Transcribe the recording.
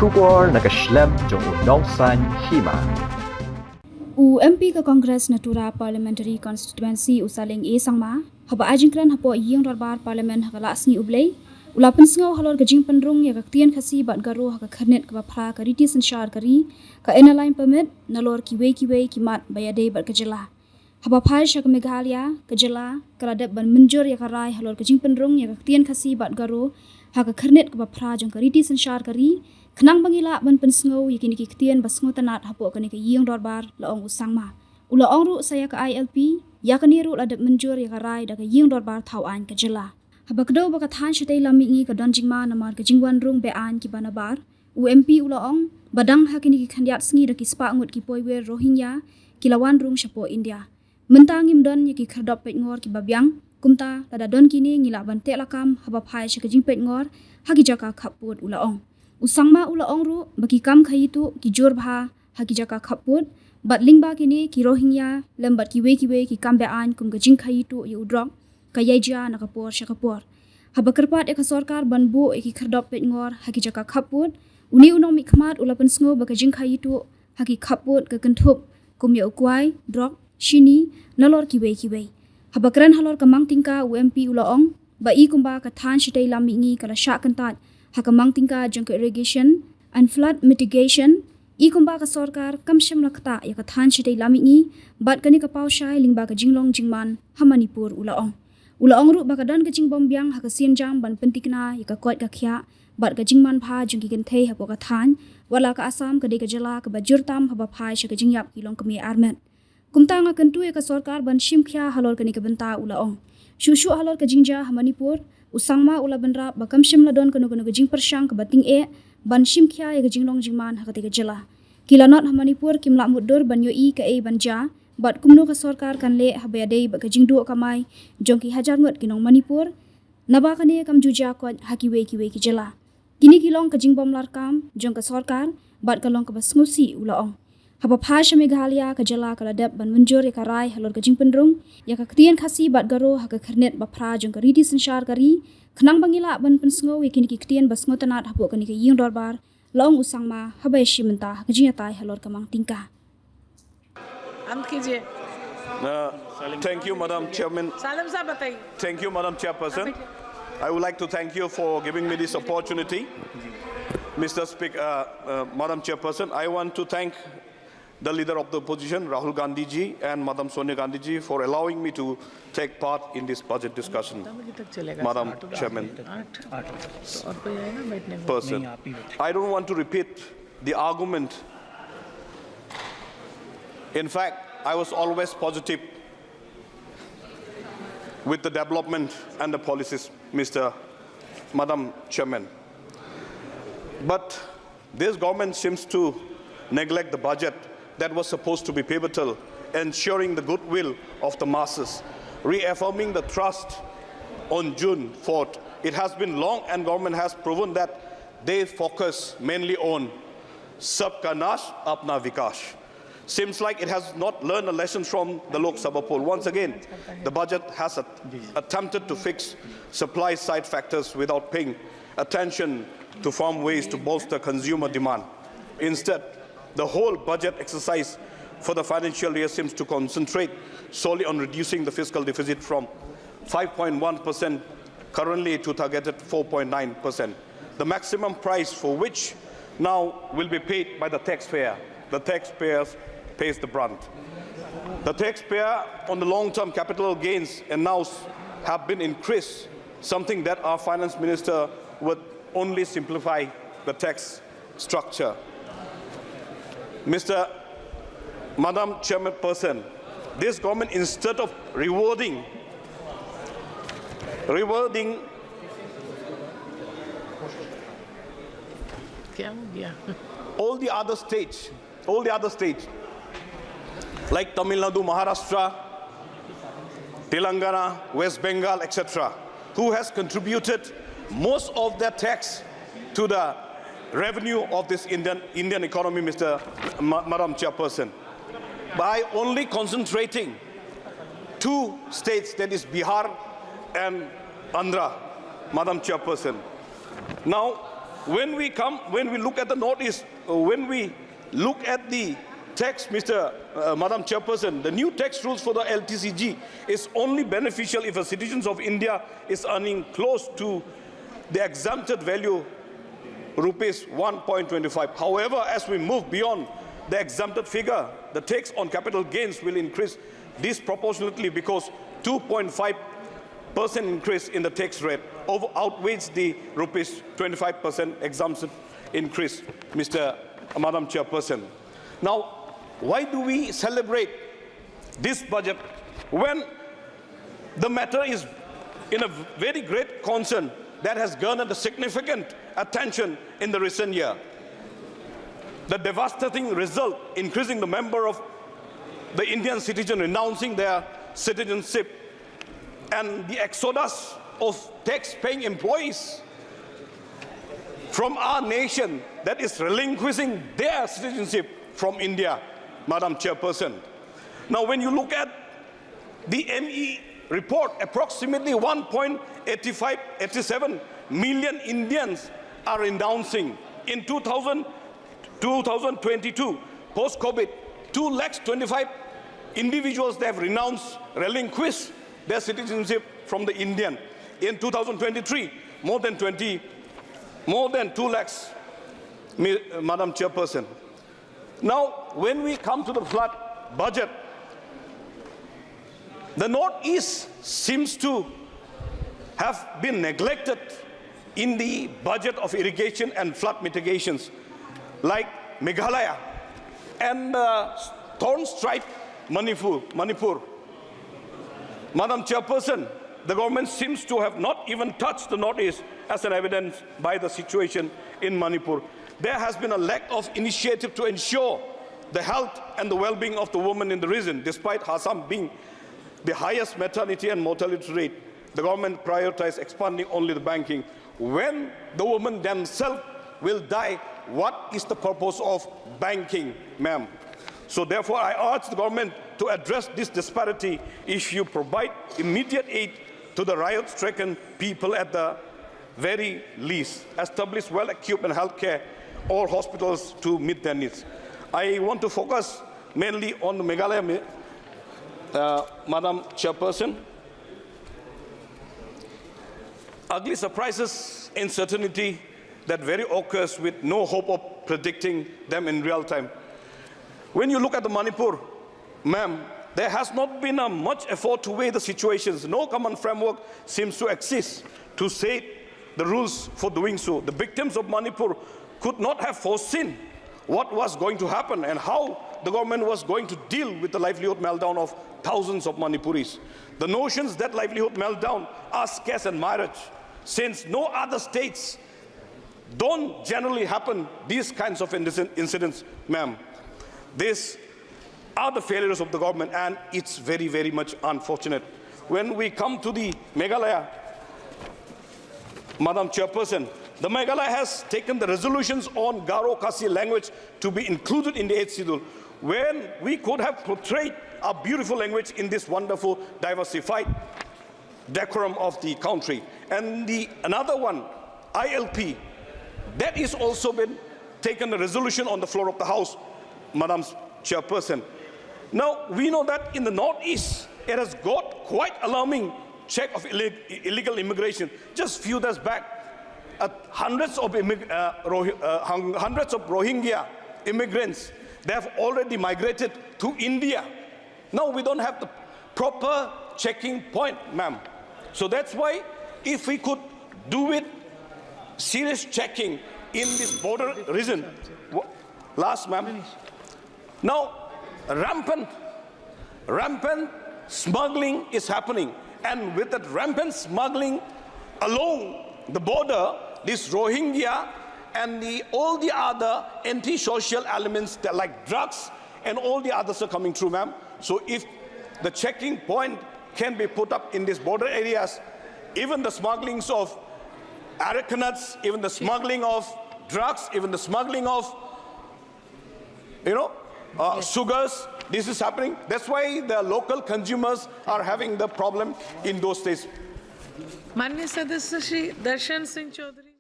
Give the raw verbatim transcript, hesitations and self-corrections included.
Khubor na ka shlem jong u Nongsaiñ Hima. U M P ka Congress na Tura Parliamentary Constituency u Saleng A Sangma, haba ai jingkren hapoh ïing dorbar Parliament ha ka Laisngi U Blei, u la pynsngew halor ka jingpynrung ïa ka ktien Khasi bad Garo ha ka khyrnit kaba phra ka riti synshar ka ri, ka Inner Line Permit, nalor kiwei kiwei ki mat ba ïadei bad ka jylla. Haba phai sha ka Meghalaya, ka jylla ka la dep ban mynjur ïa ka rai halor ka jingpynrung ïa ka ktien Khasi bad Garo ha ka khyrnit kaba phra jong ka riti synshar ka ri, khnang ba ngi lah ban pynsngew ïa kine ki ktien ba sngewtynnat hapoh kane ka ïing dorbar, la ong u Sangma. U la ong ruh sa ïa ka I L P, ïa kane ruh la dep mynjur ïa ka rai da ka ïing dorbar thaw aiñ ka jylla. Haba kdew ba ka thaiñ shatei lam mihngi ka don jingma namar ka jingwan rung be-aiñ kiba nabar, u M P u la ong ba dang ha kine ki khyndiat sngi da ki spah ngut ki poiwer Rohingya ki la wan rung shapoh India. Mynta ngim don ïa ki khyrdop peitngor kiba biang, kumta lada don kine ngi lah ban teh lakam haba phai sha ka jingpeitngor ha ki jaka khappud, u la ong. U Sangma u la ong ruh ba ki kam khaïi tuh ki jur bha ha ki jaka khappud, bad lyngba kine ki Rohingya lem bad kiwei kiwei ki kam be-aiñ kum ka jingkhaïi tuh ïa u drok ka ïai jia na ka por sha ka por. Haba kyrpad ïa ka sorkar ban buh ïa ki khyrdop peitngor ha ki jaka khappud, une u nongmihkhmat u la pynsngew ba ka jingkhaïi tuh ha ki khappud ka kynthup kum ïa u kwai, drok, shini, nalor kiwei kiwei. Haba kren halor ka mang tyngka, u M P u la ong ba i kumba ka thaiñ shatei lam mihngi ka la shah kyntait ha ka mang tyngka jong ka irrigation and flood mitigation, i kumba ka sorkar kam shym la ktah ïa ka thaiñ shatei lam mihngi bad kane ka paw shai lyngba ka jinglong jingman ha Manipur, u la ong. U la ong ruh ba ka don ka jingbym biang ha ka sienjam ban pyntikna ïa ka koit ka khiah bad ka jingman bha jong ki kynthei hapoh ka thaiñ, wat la ka Assam ka dei ka jylla kaba jur tam haba phai sha ka jingïap ki longkmie armet. Kumta nga kyntu ïa ka sorkar ban shim khia halor kane ka bynta, u la ong. Shuh shuh halor ka jingjia ha Manipur, u Sangma u la bynrap ba kam shym la don kano kano ka jingpyrshang kaba tyngeh ban shim khia ïa ka jinglong jingman ha katei ka jylla. Ki lanot ha Manipur kim lah mutdur ban ïohi kaei ban jia bad kumno ka sorkar kan leh haba ïadei bad ka jingduh kamai jong ki hajar ngut ki nong Manipur, naba kane kam ju jia koit ha kiwei kiwei ki jylla. Kine ki long ka jingbymlarkam jong ka sorkar bad ka long kaba sngewsih, u la ong. Haba phai sha Meghalaya, ka jylla ka la dep ban mynjur ïa ka rai halor ka jingpynrung ïa ka ktien Khasi bad Garo ha ka khyrnit ba phra jong ka riti synshar ka ri, khnang ba ngi lah ban pynsngew ïa kine ki ktien ba sngewtynnat hapoh kane ka ïing dorbar, la ong u Sangma haba ïashim bynta ha ka jingïatai halor ka mang tyngka. अंत कीजिए। Uh, thank you, Madam Chairman. सालम साहब, बताइए। Thank you, Madam Chairperson. I would like to thank you for giving me this opportunity. Mister Speaker, uh, uh, Madam Chairperson, I want to thank the Leader of the Opposition, Rahul Gandhi ji, and Madam Sonia Gandhi ji for allowing me to take part in this budget discussion. तब तक चलेगा Madam आठ, Chairman. आठ, आठ। तो और कोई आएगा बैठने को? Person. नहीं, आप ही बैठे। I don't want to repeat the argument. In fact, I was always positive with the development and the policies, Mister Madam Chairman. But this government seems to neglect the budget that was supposed to be pivotal in ensuring the goodwill of the masses, reaffirming the trust on June fourth. It has been long and government has proven that they focus mainly on Sabka Nash, Apna Vikash. Seems like it has not learned a lesson from the Lok Sabha poll. Once again, the budget has at- attempted to fix supply side factors without paying attention to firm ways to bolster consumer demand. Instead, the whole budget exercise for the financial year seems to concentrate solely on reducing the fiscal deficit from five point one percent currently to targeted four point nine percent, the maximum price for which now will be paid by the taxpayer. The taxpayer pays the brunt. The taxpayer on the long-term capital gains announced have been increased, something that our finance minister would only simplify the tax structure. Mister Madam Chairperson, this government, instead of rewarding, rewarding क्या हो गया? all the other states, all the other states, like Tamil Nadu, Maharashtra, Telangana, West Bengal, et cetera, who has contributed most of their tax to the revenue of this Indian, Indian economy, Mister Ma- Madam Chairperson, by only concentrating two states, that is Bihar and Andhra, Madam Chairperson. Now, When we come, when we look at the Northeast, uh, when we look at the tax, Mister uh, Madam Chairperson, the new tax rules for the L T C G is only beneficial if a citizen of India is earning close to the exempted value rupees one point twenty-five. However, as we move beyond the exempted figure, the tax on capital gains will increase disproportionately because two point five percent increase in the tax rate over outweighs the rupees twenty-five percent exemption increase, Mister Madam Chairperson. Now, why do we celebrate this budget when the matter is in a very great concern that has garnered a significant attention in the recent year? The devastating result, increasing the member of the Indian citizen renouncing their citizenship, and the exodus of tax-paying employees from our nation that is relinquishing their citizenship from India, Madam Chairperson. Now, when you look at the M E report, approximately one point eight five, eight seven million Indians are renouncing. In two thousand, two thousand twenty-two, post-COVID, two lakhs twenty-five individuals, they have renounced, relinquished their citizenship from the Indian. In two thousand twenty-three, more than twenty, more than two lakhs, Mi- Madam Chairperson. Now, when we come to the flood budget, the Northeast seems to have been neglected in the budget of irrigation and flood mitigations, like Meghalaya and the thorn-stripe Manipur. Manipur. Madam Chairperson, the government seems to have not even touched the Northeast as an evidence by the situation in Manipur. There has been a lack of initiative to ensure the health and the well-being of the women in the region, despite Assam being the highest maternity and mortality rate. The government prioritized expanding only the banking. When the women themselves will die, what is the purpose of banking, ma'am? So therefore, I urge the government to address this disparity issue, provide immediate aid to the riot-stricken people at the very least, establish well-equipped and healthcare or hospitals to meet their needs. I want to focus mainly on Meghalaya, uh, Madam Chairperson. Ugly surprises, uncertainty that vary occurs with no hope of predicting them in real time. When you look at the Manipur, ma'am, there has not been a much effort to weigh the situations. No common framework seems to exist to set the rules for doing so. The victims of Manipur could not have foreseen what was going to happen and how the government was going to deal with the livelihood meltdown of thousands of Manipuris. The notions that livelihood meltdown are scarce and myriad, since no other states don't generally happen these kinds of incidents, ma'am. These are the failures of the government, and it's very, very much unfortunate. When we come to the Meghalaya, Madam Chairperson, the Meghalaya has taken the resolutions on Garo Khasi language to be included in the Eighth Schedule, when we could have portrayed our beautiful language in this wonderful, diversified decorum of the country. And the another one, I L P, that is also been taken a resolution on the floor of the House, Madam Chairperson. Now, we know that in the Northeast, it has got quite alarming check of illeg- illegal immigration. Just few days back, uh, hundreds of immig- uh, Rohi- uh, hung- hundreds of Rohingya immigrants, they have already migrated to India. Now we don't have the proper checking point, ma'am. So that's why if we could do it, serious checking in this border region. Wha- Last, ma'am. Now, rampant, rampant smuggling is happening. And with that rampant smuggling along the border, this Rohingya and the, all the other anti-social elements that like drugs and all the others are coming through, ma'am. So if the checking point can be put up in these border areas, even the smugglings of areca nuts, even the smuggling of drugs, even the smuggling of, you know, uh, sugars, this is happening. That's why the local consumers are having the problem in those states. माननीय सदस्य श्री दर्शन सिंह चौधरी।